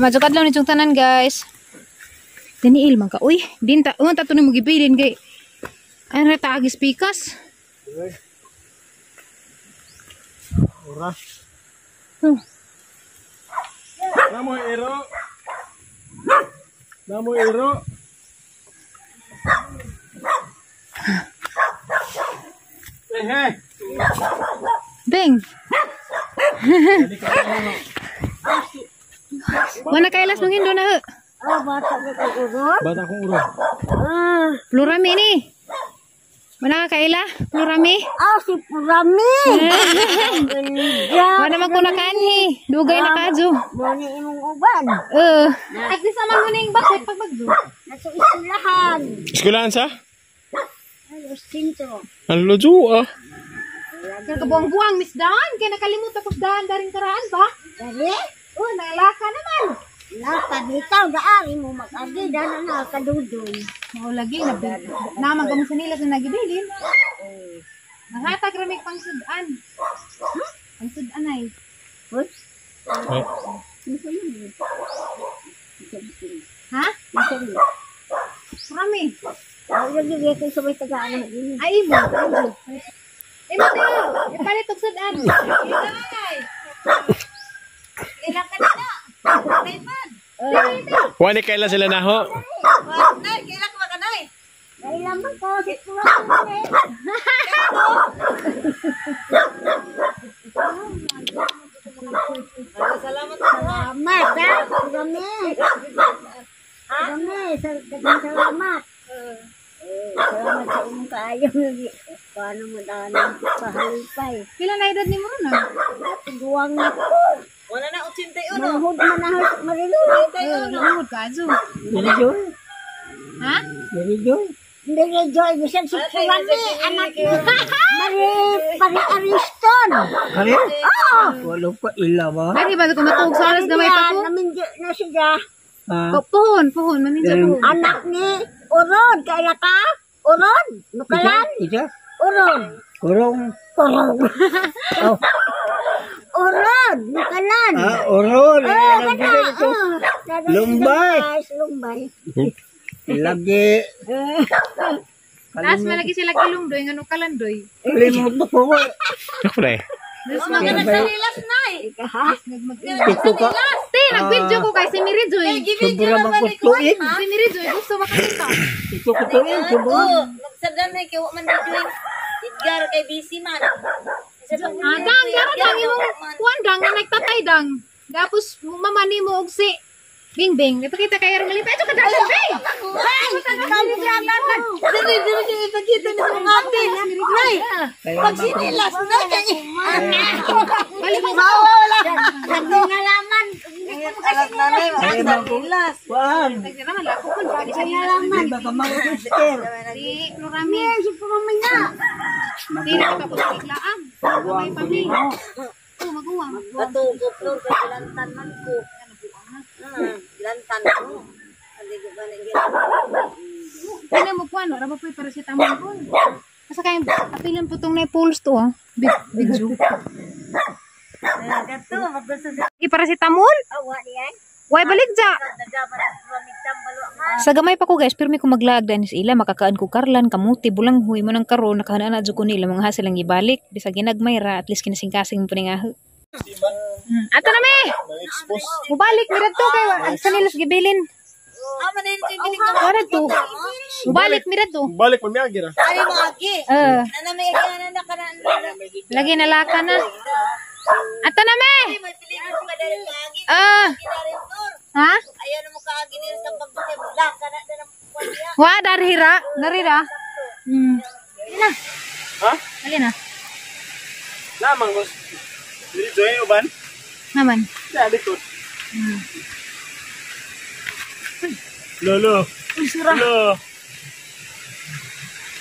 Maayong adlaw ni tanan, guys. Daniel man ka. Uy, dinta unta to nimo gibilin kay ay ra taagis pikas. Ora. Oh. Namo ero. Namo ero. Eh hey. Beng. Wala kailas mong hindo na. Ah, bata ka kong uron? Bata kong uron. Ah. Plurami ni. Wala ka kaila? Plurami? Ah, si Plurami. Wala man ko nakanhi. Dugay na kadyo. Mo ni imong uban. At least naman mo ning bakit pagbagyo. Nasa eskwelahan. Eskwelahan sa? Ay, sintro. Ang lujo ah. Kaya kabuang-buang, Miss Dan. Kaya nakalimut ako daan daring karaan ba? Dali? Oh, nalaka naman. Laka dito, gaari mo mag-agi, dana na kadudoy. Mao lagi na naman kamo sa nila sa nagibilin. Nanghatag ra mig pangsudan. Pangsudan ay. Hoy? Ha? Marami. Ay, lagi gyud sa may tagaan. Ay imo. Imo tayo. Ipalit og sudan. Ay. Ilang ka na. Wani kailan sila naho? Nay, kailan ka makanay? Kailan man ko si Purami. Salamat. Salamat, ha? Purami. Purami, salamat. Salamat sa imong kaayo. Paano mo daan pahalipay? Pila na edad ni mo ron ah? Guwang na ko. Wala na 81. Manghod man na Marilu. Manghod ka, Azu. Mary Ha? Mary Joy. Mary Joy, bisan si Purami, anak ni Mari Ariston. Kaya? Oo. Wala pa ila ba? Ay, ba ko matuog sa oras gamay pa ko? Naminjo na siya. Ha? Puhon, puhon, maminjo puhon. Anak ni Uron, kaila ka? Uron? Nukalan? Isa? Uron. Kurong. Kurong. Oh. Uron, nukalan. Ah, uron. Oh, kana. Lumbay. Lumbay. Lagi. Taas malagi sila kilong doy, nga nukalan doy. Kalimot ko. Ako na eh. Nagmaganagsalilas na eh. Ha? Ito ka. Te, nag-video ko kay si Mary Joy. Sobra magkutuin. Si Mary Joy, gusto makakita. Ito kutuin. Sobra. Oo, magsadan na kay wa man Joy. Edgar kay busy man. Ah, dang, dang, dang, imong kuwan dang, nga nagtatay dang. Tapos, mama ni mo og si Bing Bing. Ipakita kay Erong Malipay. Ito ka dang, Bing! Dili dili kay ipakita ni sa mga ate. Nay, pag sinilas na kay. Balik mo. Mawala. Nangalaman. Alam na nay, magsanilas. Kuan. Nagdaraman lang ako kun. Hindi ba ka mag-sister? Si Florami. Si Purami na. Di na ka tapos biglaan. May pami. Oh, maguwang. Bato ko flor kay gilantan man ko. Gilantan ko. Andi ko ba nang gilantan. Kaya mo kuan, ra ba po'y paracetamol ko. Asa kay apilan po tong na pulse to ah. Video. Kato maggusto sa I paracetamol? Awa diyan. Way balik ja. Nagaman Sa gamay pa ko guys, pirmi ko maglaag dahil sa ila makakaan ko karlan, kamuti, bulanghoy mo nang karon nakahana na jud ko nila mga silang ibalik bisag ginagmay ra at least kinasingkasing po ni nga. Ato na me. Mubalik mi radto kay sa nila sa gibilin. Ah, man din yung giling Wala to. Mubalik mi radto. Balik pa miagi ra. Ari mo agi. Eh, Nana may agi na kana. lagi nalaka na. Ato na me. May pilihan ka dali ka agi. Ah, Dali flor. ha? Ayaw na mo kaagi diri sa pagbuti. La kana na kuan niya. Wa darira, darira. Dali na. Ha? Dali na. Lamang ko. Mary Joy uban? Naman. Sa likod. Lolo. Lolo.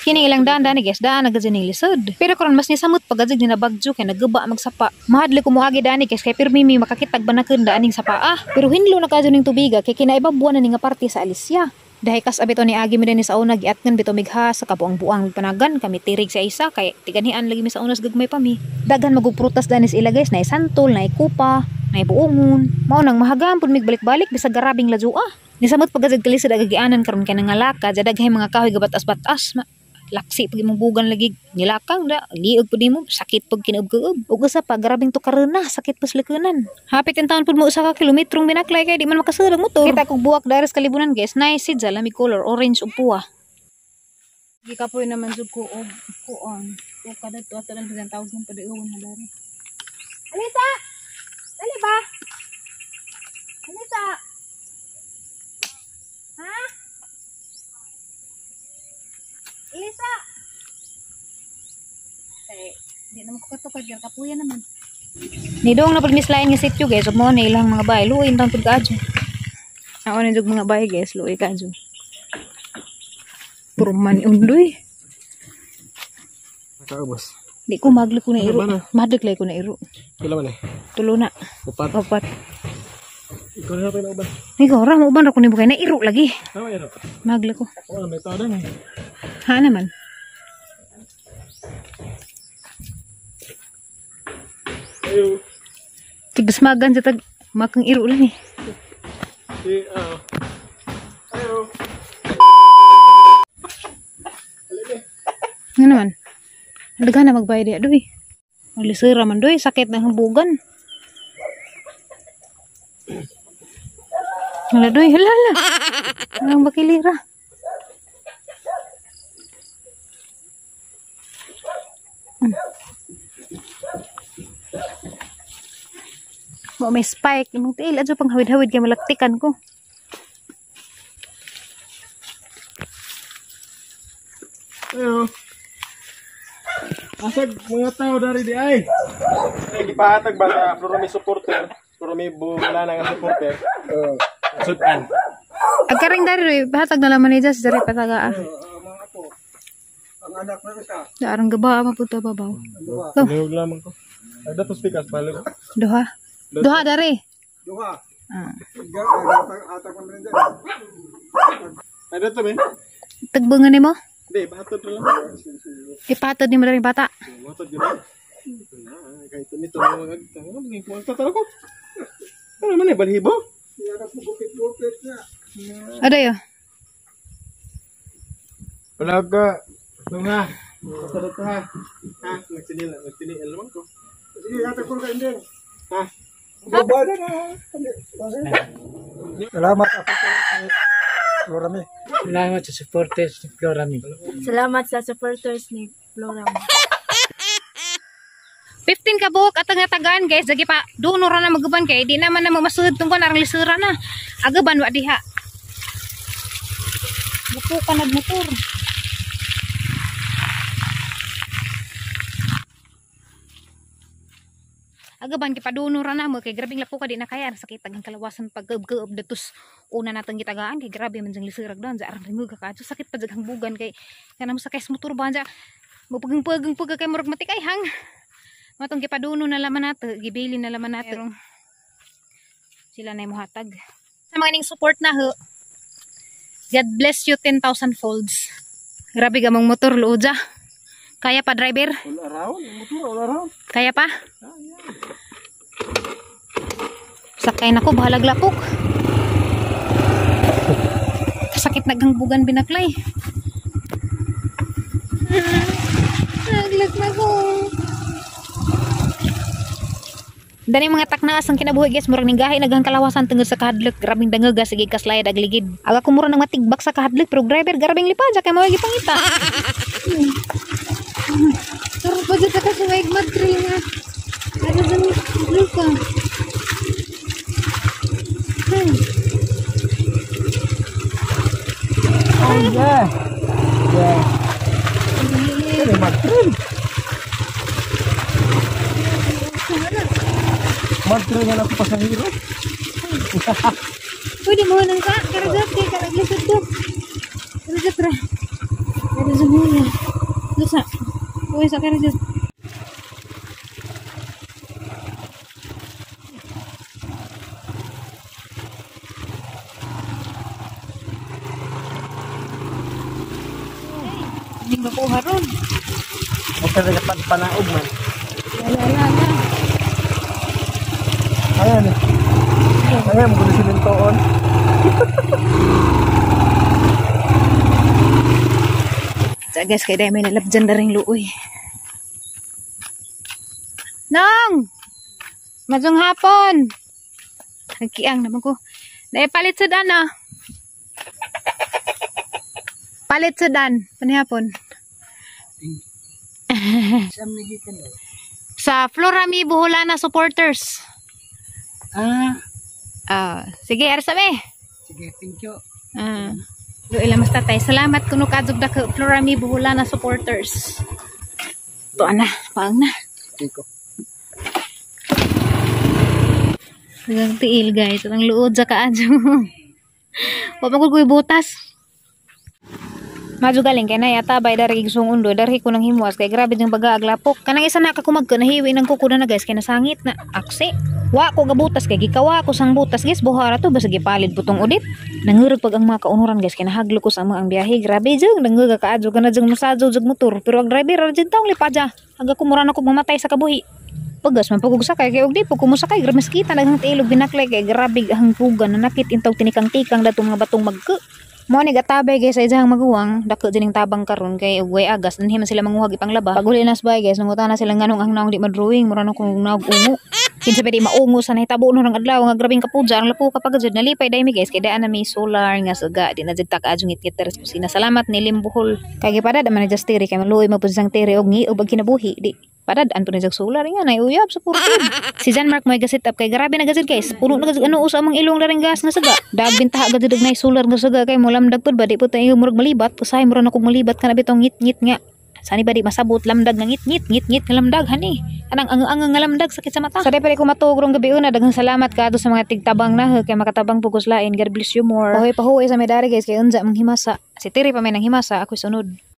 Kini ilang daan daan guys, daan na gadyo ning lisod. Pero karon mas nisamot pa gadyo ginabagyo kay nagguba magsapa. Mahadli ko moagi dani guys kay pirmi mi makakitag banakan daan ning sapa ah. Pero hinlo na kadyo ning tubiga kay kinaibabuan na ning nga parte sa Alicia. Dahil kas abito ni agi mi dinhi sa una giatngan bito migha sa kabuang-buang panagan kami tirig sa isa kay tiganhian lagi mi sa unas gagmay pa mi. Daghan magugprutas danis ila guys, nay santol, nay kupa. Naibuongon. Mao nang mahagam pud mig balik-balik bisag garabing ladyoa. Nisamot pagkasig kalisod agagianan karon kay nangalaka, daghay mga kahoy gabatas-batas. Laksi pag imong bugan lagi nilakang da, liog pud nimo, sakit pag kinaub-kuob. Ug usa pa grabing tukarena, sakit pas lekunan. Hapit in taon pud mo usa ka kilometrong binaklay kay di man makasulog motor. Kita kog buwak dares kalibunan guys, nice sid sa lami color orange ug puwa. Gikapoy naman jud ko og kuon. O kada to ato lang bisan tawag ng padayon na dare. Alisa! Dali ba? Alisa! Ha? Elisa! Eh, di naman ko katukad yan. Kapuya naman. Nidong na pagmislain nga sityo guys. Ug mo na ilang mga bahay. Luoy intang pud kaadyo. Ako na jud mga bahay guys. Luoy kaadyo. Puro man undoy. Nakaubos. Di ko magli ko na iro. Madlik ko na iro. Pila man eh? Tulo na. Upat. Upat. Ikaw na pa uban. Ikaw ra mo uban ra ko nimo kay na iro lagi. Tama iro. Magli ko. Oh, may tao din eh. Ha naman. Ayo. Tigbasmagan sa tag makang iro lang eh. Si ayo. Nga naman. Daghan na magbayad diya doy. Malisira man doy, sakit ng hambugan. Hala doy, hala hala. Ang bakilira. Mo may spike imong tiil adyo pang hawid-hawid kay malaktikan ko. Ayo. Asag mga tao dari di ay. Ay gipahatag ba sa Florami supporter, Florami bulana nga supporter. Sudan. Agkaring dari doy, hatag na lang manager sa dari pataga. Mga apo. Ang anak na isa. Daarang gaba mapunta babaw. Oh. Lihog lamang ko. Ay datos pikas balik. Duha. Duha dari. Duha. Ah. Atag man rin dyan. Ay dato be. Tagbangan nimo? Di, bahatod na lang. Ipatod nimo dari bata. Bahatod yun. Na, kahit nito mga agta. Ko. Ano man eh, balhibo? Bukit-bukit na. Aday oh. Wala ka. Lunga. Basta to ha. Ha, nagsinil, nagsinil naman ko. Sige, atag ko kayo din. Ha? Baba na na. Salamat ako sa Florami. Salamat sa supporters ni Florami. Salamat sa supporters ni Florami. 15 ka buhok at ang natagaan guys, dagi pa duno ra na maguban kay di naman na mamasud tungkol arang lisura na. Agaban wa diha. Buko ka nagmotor. Agaban kay paduno ra na mo kay grabing lapo ka di na kaya sakit ang kalawasan paggeub-geub datus una natong gitagaan kay grabe man jang lisirag dan arang ringuga ka sakit pa jag hangbugan kay kanang mo sakay sa motor ba ja mapageng-pageng pag kay murag matikay hang. Matong gipaduno na laman nato, gibili na laman nato. Sila na muhatag. Sa mga ning support na ho. God bless you 10,000 folds. Grabe gamong motor luoja. Kaya pa driver? All around, motor all around. Kaya pa? Sakay na ko, bahalag lapok. Sakit naghangbugan binaklay. Naglag na ko. Dani mga taknaas ang kinabuhi guys, murag ninggahi naghang kalawasan tungod sa kahadlok, grabing dangog sige kaslayad agligid. Aga ko mura nang matigbak sa kahadlok pero driver grabing lipa kay mao gipangita. Pero pa jud ka sa may madri nga. Ano dyan luka? Oh yeah. Yeah. Ano madri? Madre nga ako pasahero. Pwede mo nang ka, karajat kay karaglisod ko. Karajat ra. Karajat mo na. Lusa. Uy, sa karajat. Hindi ba ko haron? Okay, panaog man. Wala, wala, wala. Ayan. Ayan, mo simintoon. Sa guys, kay dahil may nalabjan na rin luoy. Nong! Madyong hapon! Nagkiang naman ko. Dahil palit sa dan ah. Palit sa dan. Panihapon. Sa Florami Buholana supporters. Ah, Ah, sige, arsa me. Sige, thank you. Ah. Luoy lang mas tatay. Salamat kuno kadug da ka Florami Buholana supporters. To ana, paang na. Kiko. Hanggang tiil guys. Ang luod sa kaadyo. Wa pa ko butas. Madyo galing kay nay atabay dari igsong undo dari ko nang himuas kay grabe jang baga aglapok. Kanang isa na ka kumag nahiwi ng kuko na guys kay nasangit na aksi. Wa ko gabutas kay gikawa ko sang butas guys buhara to basta gipalid putong udit. Nangurog pag ang mga kaunuran guys kay nahaglo ko sa amang ang biyahe. Grabe jang nangurog ka adyo kana jang masajo jang motor pero ang driver ra jud taong lipadya. Aga ko mura na ko mamatay sa kabuhi. Pagas man pagug sakay kay og di pag kumusakay grabe maskita daghang tiilog binaklay kay grabe ang pugan nanakit intaw tinikang-tikang datong mga batong magke. Mo ni gatabay guys sa isang maguwang dako dining tabang karon kay og way agas anhi man sila manguhag ipanglaba. Pag uli nas bay guys nangutana sila nganong ang naong di madrawing mura na kung naog ungo. Kinsa pa di maungo sa nahitabo no rang adlaw nga grabeng kapudya ang lapo kapag jud nalipay dai mi guys kay daan na may solar nga suga di na jud ta kaadyo ngit sa kusina. Salamat ni Limbuhol. Kay gipadad man na just tiri kay maluoy man pud sang tiri og ngiog ag kinabuhi di. Padad an po na jag solar nga nay uyab supportive. Si John Mark mo gasit up kay grabe na gazid guys. Puno na gazid ano usa among ilong daring gas nga suga. Dag bintaha gazid og nay solar nga suga kay molamdag pud ba di pud tayo murag malibat. Usahay murag na kog malibat kana bitong ngit-ngit nga. Sani ba di masabot lamdag nga ngit-ngit ngit-ngit nga lamdag hani. Anang ang nga lamdag sakit sa mata. Sa di pa ko matuog rong gabi una daghang salamat kaadto sa mga tigtabang na kay makatabang pugos lain. God bless you more. Pahuy pahuy sa medari guys kay unsa mang himasa. Si Tiri pa may nang himasa ako sunod.